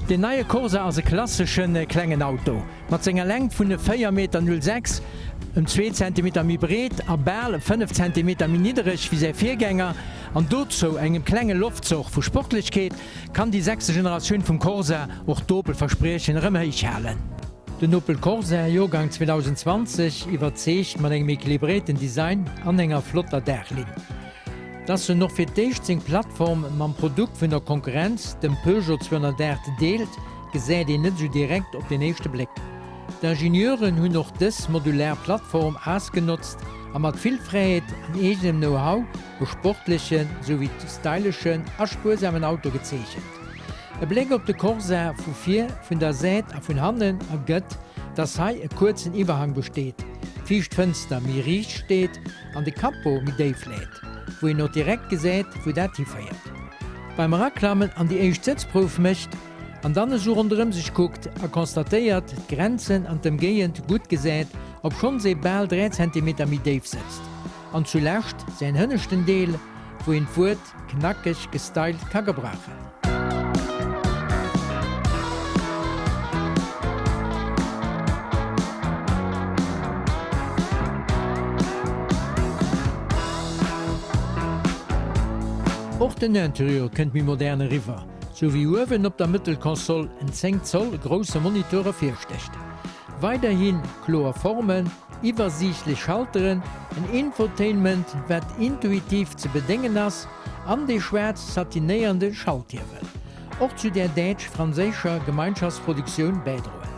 Deen neie Corsa ass e klassesche klengen Auto. Mat senger Längt vun 4 Meter 06, ëm zwee Zentimeter méi breet a bal 5 Zentimeter méi niddereg wéi säi Virgänger, an dozou engem klenge Loftzoch vu Sportlechkeet, kann déi sechste Generatioun vum Corsa och d'Opel-Verspriechen erëm héich halen. Den Opel Corsa, Joergang 2020, iwwerzeegt mat engem equilibréierten Design an enger flotter Daachlinn. Dass en och fir d'éischt seng Plattform mam Produkt vun der Konkurrenz, dem Peugeot 208, deelt, gesäit een net esou direkt op den éischte Bléck. D'Ingenieuren hunn och dës modular Plattform ausgenotzt a mat vill Fräiheet an eegenem Know-how e sportlechen, souwéi styleschen a spuersamen Auto gezeechent. E Bléck op de Corsa vu vir, vun der Säit a vun hannen ergëtt, dass hei e kuerzen Iwwerhang besteet, d'viischt Fënster méi riicht steet an de Capot méi déif läit, wou een och direkt gesäit, wou dat hiféiert. Beim Eraklammen an déi éischt Sëtzprouf mécht an dann esou ronderëm sech kuckt a constatéiert, d'Grenzen an d'Ëmgéigend gutt gesäit, obschonns ee bal 3 Zentimeter méi déif sëtzt. An zulescht säin hënneschten Deel, wou een d'Wuert knackeg gestylt ka gebrauchen. Och den Interieur kënnt méi modern eriwwer, sou wéi uewen op der Mëttelkonsole en 10 Zoll grousse Monitor ervirstécht. Weiderhi kloer Formen, iwwersiichtlech Schalteren, en Infotainment wat intuitiv ze bedéngen ass an dee schwaarz satinéierende Schalthiewel och zu där däitsch-franséischer Gemeinschaftsproduktioun bäidroen.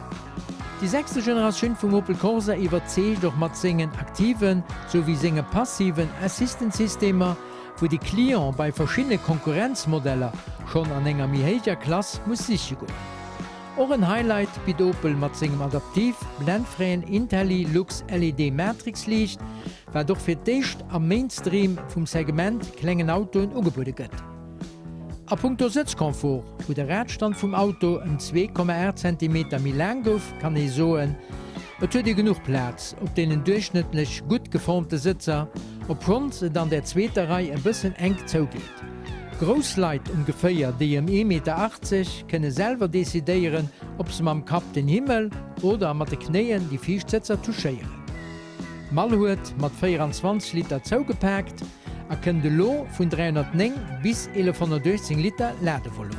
Déi sechste Generatioun vum Opel Corsa iwwerzeegt och mat sengen aktiven souwéi senge passiven Assistant-Systemer, wou de Client bei verschiddene Konkurrenzmodeller schonn an enger méi héijer Klass muss siche goen. Och en Highlight bitt Opel mat sengem adaptiv blendfräien Intelli Lux LED Matrixliicht, wat och fir d'éischt am Mainstream vum Segment klengen Autoen ugebuede gëtt. A punkto Sëtzconfort, wou de Radstand vum Auto ëm 2,8 Zentimeter méi laang gouf, kann ee soen, et huet ee genuch Plaz op deenen duerchschnëttlech gutt geformte Sëtzer, obschonns et an der zweeter Rei e bëssen enk zougeet. Grouss Leit, ongeféier déi ëm ee Meter 80, kënne selwer decidéieren, ob se mam Kapp den Himmel oder mat de Knéien déi viischt Sëtzer touchéieren. D'Mall huet mat 24 Liter zougepaakt a kënnt elo vun 309 bis 1118 Liter Ladevolumen.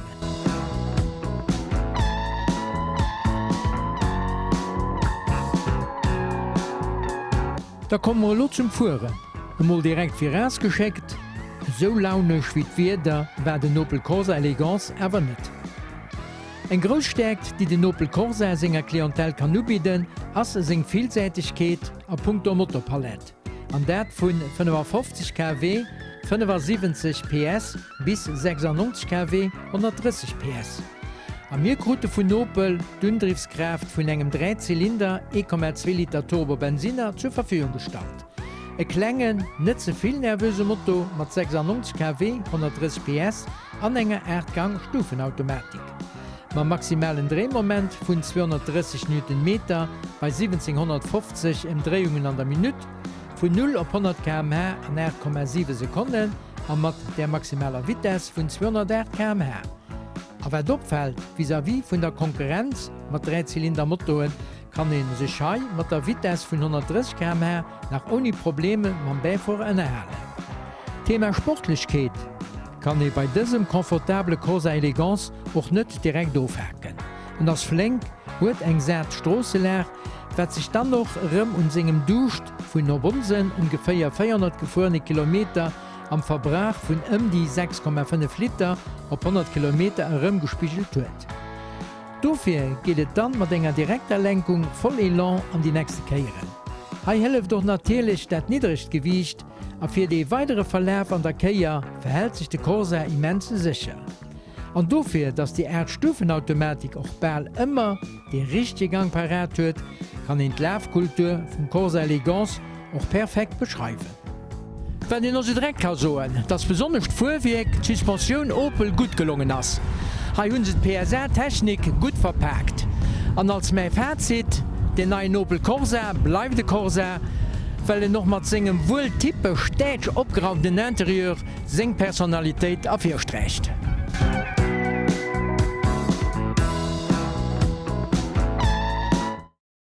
Da komme mer elo zum Fueren. Emol direkt virausgeschéckt, esou launesch wéi d'Wieder war den Opel Corsa Elegance awer net. Eng grouss Stäerkt, déi den Opel Corsa senger Clientèle kann ubidden, ass seng Villsäitegkeet a punkto Motorpalett, an dat vu 55 kW, 75 PS, bis 96 kW, 130 PS. A mir krute vun Opel d'Undriffskraaft vun engem Dräizylinder, 1,2 Liter Turbo-Bensinner zur Verfügung gestallt. E klengen, net ze vill nervöse Moto mat 96 kW, 130 PS an enger 8 Gang Stufenautomatik. Mam maximalen Dréimoment vun 230 Newtonmeter bei 1750 Emdréiungen an der Minutt, vun 0 op 100 km/h an 8,7 Sekonnen a mat där maximaler Vitess vun 208 km/h. A wat opfält, vis-à-vis vun der Konkurrenz mat Dräizylindermotoen, kann ee sech hei mat der Vitess vun 130 km/h nach ouni Probleme mam Bäifuerer ënnerhalen. D'Thema Sportlechkeet kann ee bei dësem confortable Corsa Elegance och net direkt ofhaken. En ass flénk, huet eng sat Stroosselag, wat sech dann och erëm un sengem Duuscht vun op onsen ongeféier 400 gefuerene Kilometer am Verbrauch vun ëm déi 6,5 Liter op 100 Kilometer erëmgespigelt huet. Dofir geet et dann mat enger direkter Lenkung voll Elan an déi nächste Kéieren. Hei hëlleft och natierlech dat niddregt Gewiicht a fir dee weidere Verlaf an der Kéier verhält sech de Corsa immens sécher. An dofir, dass déi 8 Stufenautomatik och bal ëmmer dee richtege Gang parat huet, kann een d'Lafkultur vum Corsa Elegance och perfekt beschreiwen. Wat een also direkt ka soen, dass besonnesch d'Fuerwierk, d'Suspensioun Opel gutt gelongen ass. Hei hunn se d'PSA-Technik gutt verpaakt. An als mäi Fazit, deen neien Opel Corsa bleift e Corsa, well en och mat sengem wuel typesch däitsch opgeraumten Interieur seng Personalitéit ervirsträicht.